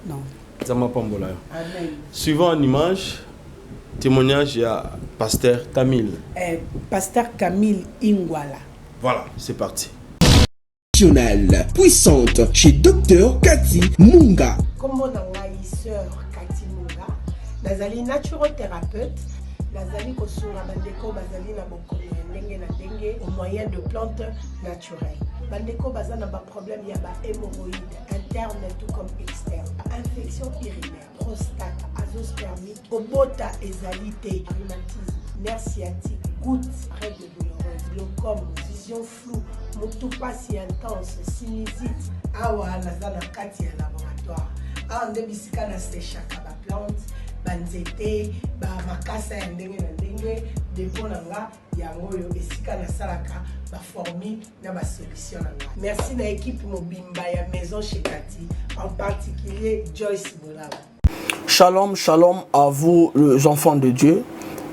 C: non.
H: Nzambe apambola yo. Suivant en image, témoignage ya pasteur Camille.
C: Eh, pasteur Camille Ingwala.
H: Voilà, c'est parti.
I: Nationale puissante chez Dr Cathy Munga.
C: Kombo na ngai sœur Cathy Munga, nazali naturothérapeute, nazali kosunga bandeko bazali na bokono ya ndenge na ndenge au moyen de plantes naturelles. Bandeko baza na baproblème ya bahémorroïde interne tout comme externe, infection urinaire, prostate, azoospermique, kobota ezali te, rhumatisme, nerf sciatique, goutte, règle douloureuse, glaucome, vision floue, motu pasi intense, sinusite. Awa naza na kati ya laboratoire. Awa nde bisika nasechaka baplante, banzete, bamakasa ya ndenge na ndenge. Dépôt na nga yango oyo, esika nasalaka baformule na basolution na nga. Merci na équipe mobimba ya Maison chez Kati, en particulier Joyce Bolaba.
J: Shalom, shalom à vous les enfants de Dieu.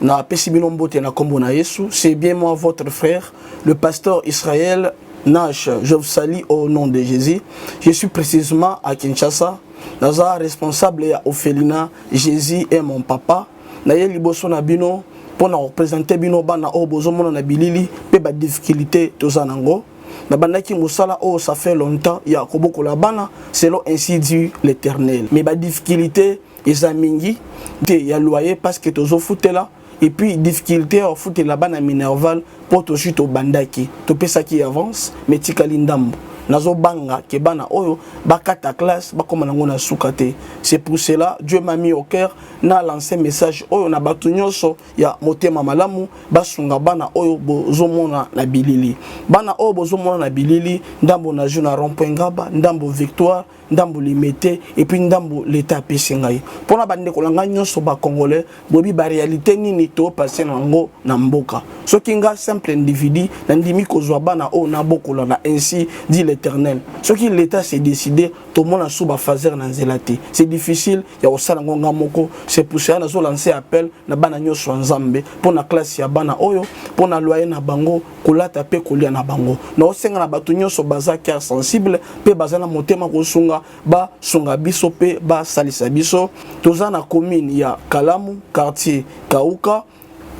J: Na pesi bino mbote na kombo na Yesu. C'est bien moi, votre frère, le pasteur Israël Nash. Je vous salue au nom de Jésus. Je suis précisément à Kinshasa. Naza responsable ya orphelinat Jésus est mon papa. Na ye liboso na bino pour na représenter bino bana oyo bozomona na bilili pe ba difficulté toza nango. Nabandaki mosala oyo ça fait longtemps ya kobokola bana selon ainsi dit l'Éternel, mais badifficulté eza mingi te ya loyer, parce que tozofutela, et puis difficulté ya kofutela bana minerval, mpo tozwi, tobandaki, topesaki avance, mais tikali ndambo. Nazobanga ke bana oyo bakata classe, bakóma nango na suka te. C'est pour cela Dieu m'a mis au cœur na lancer message oyo na bato nyonso ya motema malamu, basunga bana oyo bozomona na bilili. Bana oyo bozomona na bilili, ndambo na jeu na rond-point Ngaba, ndambo Victoire, ndambo Limete, et puis ndambo l'État apesi ngai. Mpona bandeko na ngai nyonso bacongolais, boyebi baréalité nini topase nango na mboka. Soki nga simple individu nandimi kozwa bana oyo nabokola na ainsi dit l'Éternel, soki l'État s'est décidé, tomona su bafaser na nzela te. C'est difficile ya kosala yango nga moko. C'est pour cela nazolancer appel na bana nyonso ya Nzambe mpo na classe ya bana oyo, mpo na loyer na bango, kolata mpe kolia na bango. Naosenga na bato nyonso baza cœur sensible mpe baza na motema kosunga, basunga biso mpe basalisa biso. Toza na commune ya Kalamu, quartier Kauka,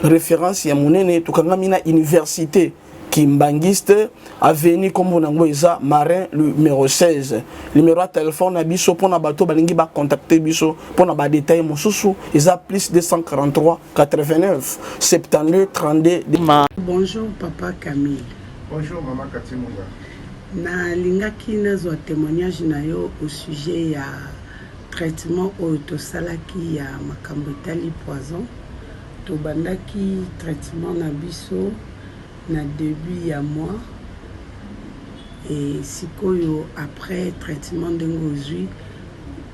J: référence ya monene. Tokangami na université Kimbangiste, avenue nkombo nango eza Marin numéro 16. Numéro ya telefone na biso mpona bato balingi bacontacte biso mpona badetail mosusu eza plus 243 89 72 32.
C: Ma... Bonjour papa Camille.
D: Bonjour mama Kati Munga.
C: Nalingaki nazwa témoignage na yo au sujet ya traitement oyo tosalaki ya makambo etali poison. Tobandaki traitement na biso na début ya mois e sikoyo, après traitement, ndenge ozwi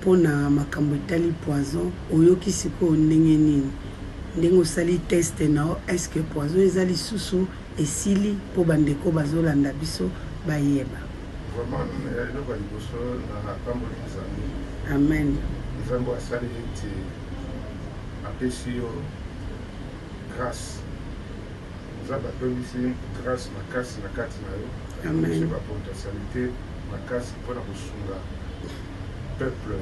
C: mpona makambo etali poison, oyoki sikoyo ndenge nini? Ndenge osali test na yo, est-ce poison eza lisusu? esili mpo bandeko bazolanda biso bayeba.
D: Vraiment eloko ya liboso napamboli Nzambe.
C: Amen.
D: Nzambe asali ete apesi yo grâce. Nzambe atondisi grâce makasi na kati na yo.
C: Amen.
D: Ba potentialité makasi mpona kosunga peuple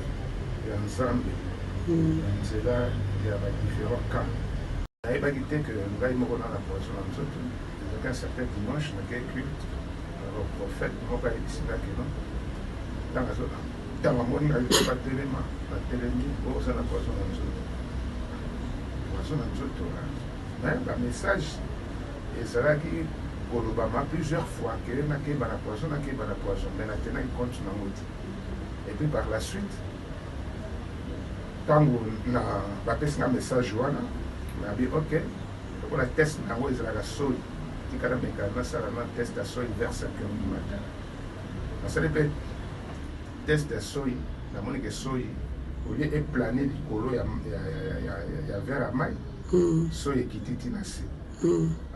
D: ya Nzambe na nzela ya ba différents cas. Nayebaki te que ngai moko na na poison na nzoto. Ezalaki un certain dimanche nakei culte, alors prophète moko ayebisi nga que non, ntango azo ntango amoni ngai papa telema, natelemi, oh oza na poison na nzoto. Poison na nzoto, mais ba message ezalaki kolobama plusieurs fois que nakeba na poison, nakeba na poison, mais natenaki compte nango te. Et puis par la suite ntango na bapesi nga message wana, nabi ok, lokola test na yango ezalaka soi, tika nameka nasala na test ya soi vers 5 heures du matin. Nasali mpe test ya soi, namoni ke soi au lieu eplane likolo ya verre ya mai, soi ekiti ti na se.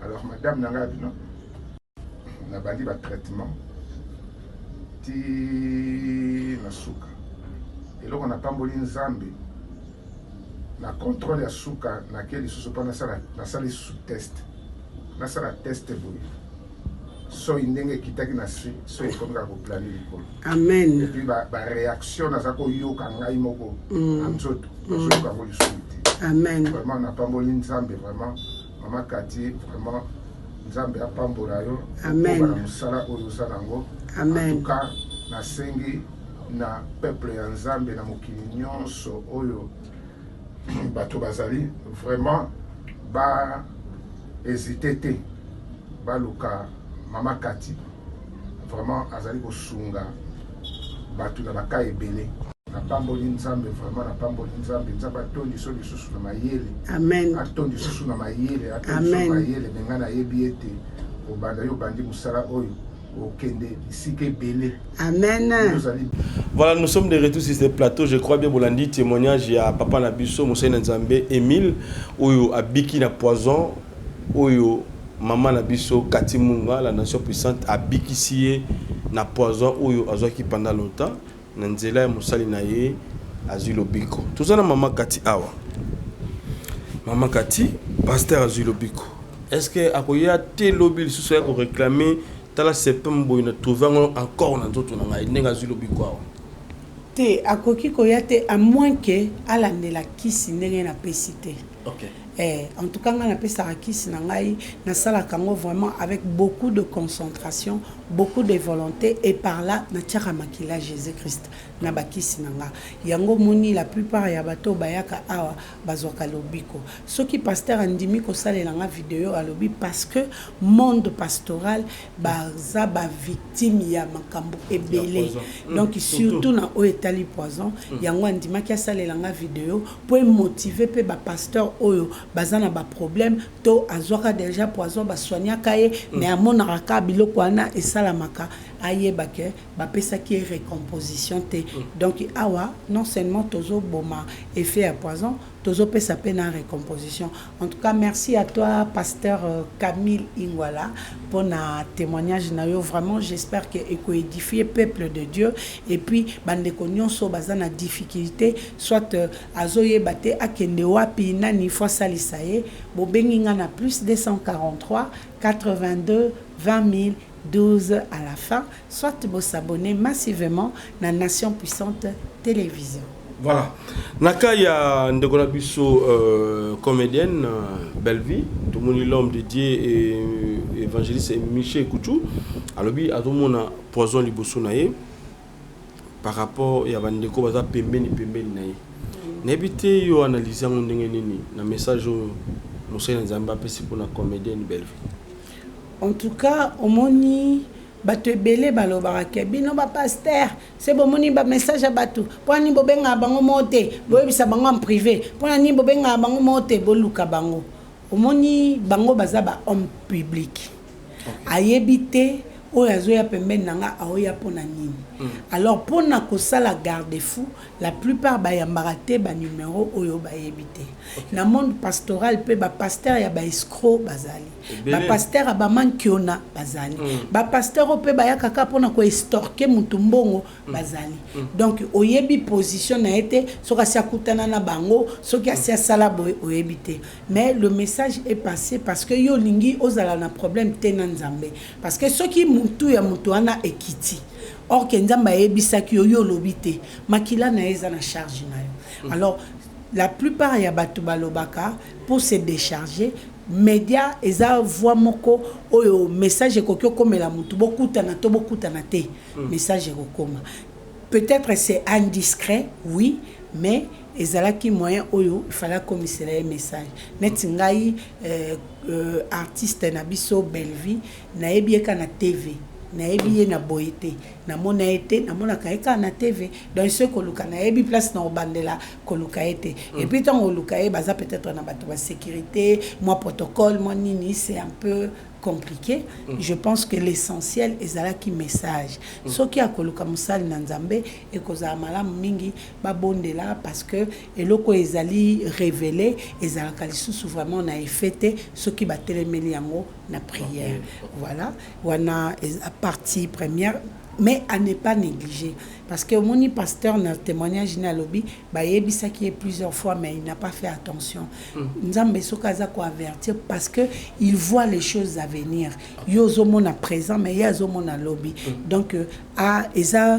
D: Alors madame na ngai abino, nabandi batraitement ti na suka. Eloko napamboli Nzambe, na contrôle ya suka nake lisusu mpo nasala lisusu test, nasala test boye, soi ndenge ekitaki na se, soi ekomi kaka koplane likolo.
C: Amen.
D: Et puis baréaction naza koyoka ngai moko na nzoto, nazoyoka yango lisusu te.
C: Amen.
D: Vraiment napamboli Nzambe, vraiment mama Kati, vraiment Nzambe apambola yo.
C: Amen.
D: Na mosala oyo oza nango.
C: Amen.
D: En tout cas nasengi na peuple ya Nzambe na mokili nyonso oyo bato bazali, vraiment ba hésite te, baluka mama Kati. Vraiment azali kosunga bato na baka ebele. Napamboli Nzambe, vraiment napamboli Nzambe. Nzambe atondi so lisusu na mayele.
C: Amen.
D: Atondi lisusu na mayele, atondi so mayele. Me ngai nayebi ete obanda yo obandi mosala oyo, okende bisika ebele.
C: Amen.
H: Voilà, nous sommes de retour sur ce plateau. Je crois bien bolandi témoignage ya papa na biso mosali na Nzambe Emile oyo abiki na poison oyo mama na biso Kati Munga, la nation puissante, abikisi ye na poison oyo azwaki pendant longtemps na nzela ya mosali na ye, azwi lobiko. Toza na mama Kati awa. Mama Kati, pasteur azwi lobiko. Est-ce que akoya te lobi lisusu ya koréclamer tala sepem boye na trouve yango encore na nzoto na ngai ndenge azwi lobiko awa?
C: Te, akoki koya te, à moins ke alandela kisi ndenge napesi te. Eh, en tout cas ngai napesaka kisi na ngai, nasalaka yango vraiment avec beaucoup de concentration, beaucoup de volonté, et par là natiaka makila Jésus Christ na bakisi na nga. Yango omoni la plupart ya bato bayaka awa bazwaka lobiko. Soki pasteur andimi kosalela nga video, alobi, parce que monde pastoral baza bavictime ya makambo ebele, donc surtout na oyo etali poison. Yango andimaki asalela nga video mpo emotive mpe bapasteur oyo baza na baproblème to azwaka déjà poison, basoignaka ye, mais amonaka kaka biloko wana esalamaka, ayeba ke bapesaki ye recomposition te. Donc awa non seulement tozoboma effet ya poison, tozopesa mpe na recomposition. En tout cas merci à toi, pasteur Camille Ingwala, mpona témoignage na yo. Vraiment j'espère que ekoédifie peuple de Dieu et puis bandeko nyonso baza na difficulté, soit azoyeba te akende wapi, nani fo asalisa ye, bobengi nga na plus 243 82 20 012 à la fin, soit bosabonner massivement na Nation Puissante Télévision.
H: Voilà. Naka ya ndeko na biso comédienne Bellevue, tomoni l'homme de Dieu et évangéliste Michel Kouchou, alobi azomona poison liboso na ye par rapport ya bandeko baza pembeni pembeni na ye. Nayebi te yo analyse yango ndenge nini na message oyo mosali na Nzambe apesi mpona comédienne Bellevue.
C: En tout cas omoni bato ebele balobaka ke bino bapasteur se bomoni bamessage ya bato, mpo nini bobengaka bango moko te, boyebisa bango en privé? Mpo na nini bobengaka bango moko te, boluka bango? Omoni bango baza bahomme public, ayebi te. Oyo azoya pembeni na nga aoya pona nini? Alors pona kosala garde fou, la plupart bayambaka te ba numero oyo bayebi te. Na monde pastoral pe ba pasteurs ya ba escrocs bazali. Ba pasteurs ya ba mankiona bazali. Ba pasteurs oyo pe bayaka kaka pona ko estorquer mutu mbongo bazali. Donc oyebi position na ye te, soki asi akutana na bango, soki asi asala boye oyebi te. Mais le message est passe parce que yo olingi ozala na problème te na Nzambe. Parce que soki mutu ya mutu wana ekiti or que Nzambe ayebisaki yo, yo olobi te, makila na ye eza na charge na yo. Alors la plupart ya batu balobaka pour se decharger, media eza voie moko oyo message ekoki okomela mutu, bokutana to bokutana te, message ekokoma. Peut-etre c'est indiscret, oui, mais ezalaki moyen oyo il fallait akomisela ye message. Neti ngai artiste na biso Bellevue, nayebi ye kaka na TV, nayebi ye na boye te, namona ye te, namonaka ye kaka na TV. Donc soki koluka, nayebi place na kobandela koluka ye te. Et puis tango oluka ye, baza peut-etre na bato ba securite, mwa protocole, mwa nini, c'est un peu complique. Je pense que l'essentiel ezalaki message. Soki akoluka mosali na Nzambe, ekozala malamu mingi babondela parce que eloko oyo ezali revele ezalaka lisusu vraiment na effet te soki batelemeli yango na prière. Voilà, wana eza partie première mais à ne pas negliger parce que omoni pasteur na témoignage ne alobi bayebisaki ye plusieurs fois mais il n'a pas fait attention. Nzambe soki aza ko avertir parce que il voit les choses à venir. Yo ozomona présent mais ye azomona lobi. Donc a eza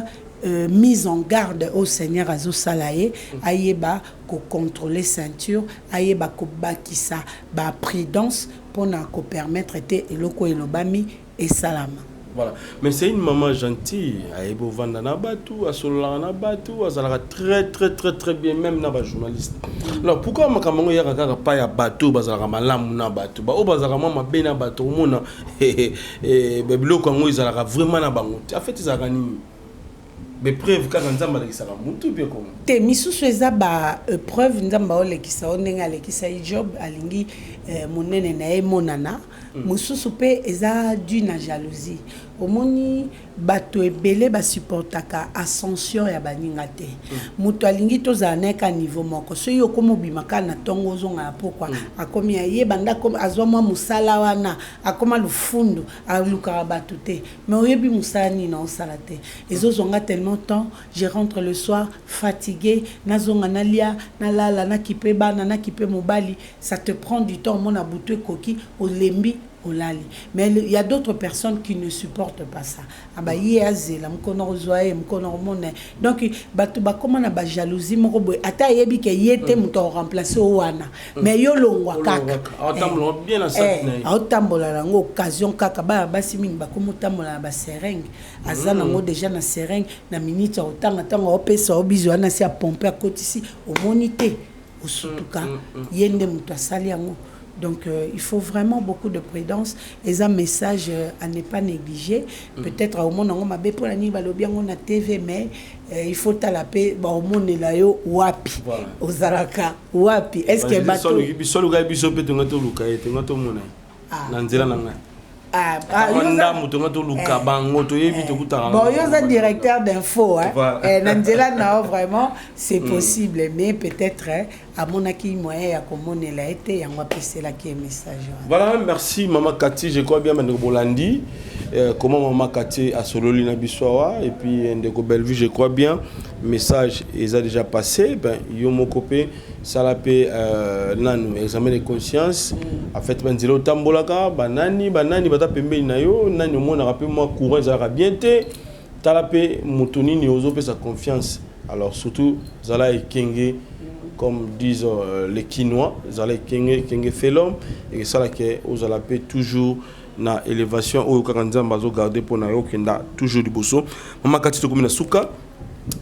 C: mise en garde oyo Seigneur azosala ye, ayeba ko contrôler ceinture, ayeba kobakisa ba prudence pona ko permettre te eloko oyo elobami esalama.
H: Voilà. Mais c'est une maman gentille, ayebi ovanda na batu, asololaka na batu, azalaka très très très très bien même na ba journaliste. Alors pourquoi makambo yango eyaka kaka pa ya bato oyo bazalaka malamu na bato, ba oyo bazalaka mwa mabe na bato, omona ba biloko yango ezalaka vraiment na bango te. En fait ezalaka nini? Ba epreuve kaka Nzambe alekisaka mutu bien comment?
C: Te, misusu eza ba epreuve Nzambe aolekisa yo ndenge alekisaki Job, alingi monene na ye emonana. Mosusu pe eza du na jalousie. Omoni batu ebele ba supportaka ascension ya baninga te. Mutu alingi tozala naye kaka niveau moko. Soki yo okomi obima kaka na tongo ozonga na pokwa, akomi ya ye banda azwa mwa musala wana akoma lufundu, alukaka batu te. Mais oyebi musala nini naosala te. Ezozwa nga tellement temps, je rentre le soir fatigue, nazonga nalia, nalala, nakipe bana, nakipe mobali. Ça te prend du temps, omona butu ekoki, olembi, olali. Mais il ya d'autres personnes qui ne supportent pas ça. Aba ye azela, mokolo nakozwa ye, mokolo nakomona ye. Donc batu bakoma na ba jalousie moko boye, ata ayebi ke ye te moto ako remplacer yo wana, mais yo longwa kaka.
H: Aotambola bien na sac na ye.
C: Aotambola na yango occasion kaka, bana basi mingi bakomi otambola na ba seringue. Aza nango dejà na seringue, na minute ya kotanga tango aopesa yo bizu wana asi a pomper akotisi, omoni te. Osutuka ye nde mutu asali yango donc il faut vraiment beaucoup de prudence eza message à ne pas negliger peut-être omona yango mabe pona nini balobi yango na TV mais il faut tala pe baomonela yo wapi ozalaka wapi est-ce que
H: bato biso luka biso pe tonga toluka ye tonga tomona ye na nzela na ngai
C: Ah, ah,
H: yo ndambu tonga toluka eh, bango toyebi eh. tokutaka
C: bon yo oza directeur d'info hein? voilà. eh, na nzela na yo vraiment c'est possible mais peut-être eh, amonaki moyen ya komonela ye te yango apeselaki ye message wana
H: voilà merci mama Cathy je crois bien bandeko bolandi euh, comment mama Cathy asololi na biso awa et puis ndeko Bellevue je crois bien message eza déjà passé ben yo moko pe Sala pe nanu examen de conscience en fait ba nzela otambolaka ba nani ba nani baza pembeni na yo nani omonaka pe mwa courant ezalaka bien te tala pe moto nini ozopesa confiance alors surtout zala ekenge comme disent les kinois zala ekenge ekenge fait l'homme ekesala ke ozala pe toujours na elevation oyo kaka nzambe azo garder mpo na yo okenda toujours liboso mama kati tokomi na suka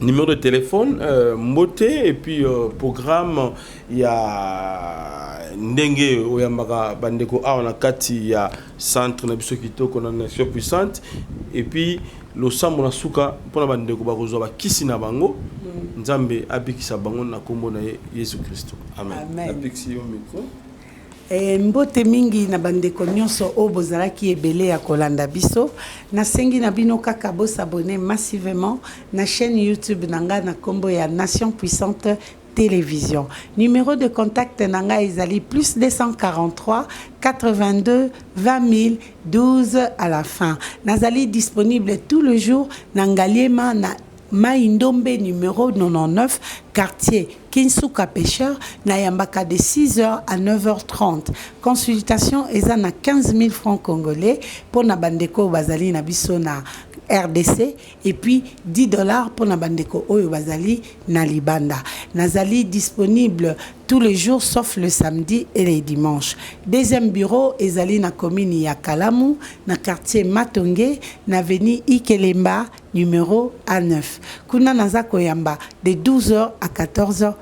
H: numéro de téléphone mbote et puis programme ya ndenge oyambaka bandeko awa na kati ya centre na biso kitoko na nation puissante et puis losambo na suka mpona bandeko bakozwa bakisi na bango nzambe abikisa bango na nkombo na ye yesu kristo amen.
C: Amen.
H: Napekisi yo micro.
C: Eh, mbote mingi na bandeko nyonso oyo bozalaki ebele ya kolanda biso. Nasengi na bino kaka bo s'abonner massivement na chaîne YouTube na nga na kombo ya Nation Puissante Television. Numero de contact na nga ezali plus 243 82 20012 à la fin. Nazali disponible tout le jour na Ngaliema na Mayi Ndombe numero 99 quartier Kinsuka pecheur na yambaka de 6 heures à 9 heures 30. Consultation eza na 15000 francs congolais pona bandeko oyo bazali na biso na rdc et puis 10 dollars pona bandeko oyo bazali na libanda. Nazali disponible tous les jours sauf le samedi et les dimanches. Deuxième bureau ezali na commune ya Kalamu na quartier Matonge na avenue Ikelemba numero A9. Kuna naza koyamba de 12h à 14h30.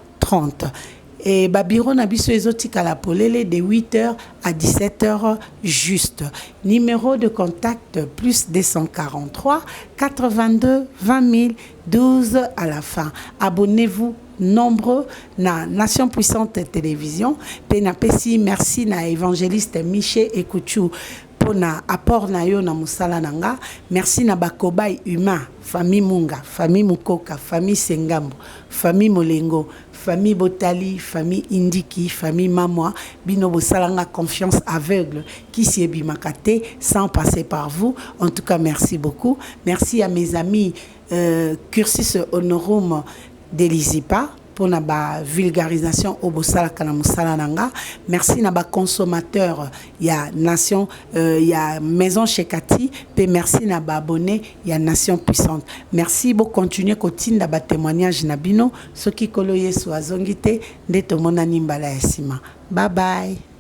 C: Et ba bureau na biso ezotikala polele de 8h à 17h juste. Numéro de contact plus 243 82 20 012 à la fin. Abonnez-vous nombreux na Nation Puissante Télévision. Pe napesi merci na évangéliste Miché Ekuchu pona apport na yo na mosala na nga. Merci na ba cobayes humains, famille Munga, famille Mukoka, famille Sengambo, famille Molengo, famille Botali, famille Indiki, famille Mamwa. Bino bosala nga confiance aveugle kisi ebimaka te sans passer par vous. En tout cas merci beaucoup. Merci à mes amis euh, Cursus Honorum de l'Izipa pona ba vulgarisation oyo bosalaka na mosala na nga. Merci na ba consommateurs ya nation euh, ya maison chez Cathy pe merci na ba abonnés ya nation puissante. Merci bo continuer kotinda ba témoignages na bino soki kolo Yesu azongi te nde tomonani mbala ya sima. Bye bye.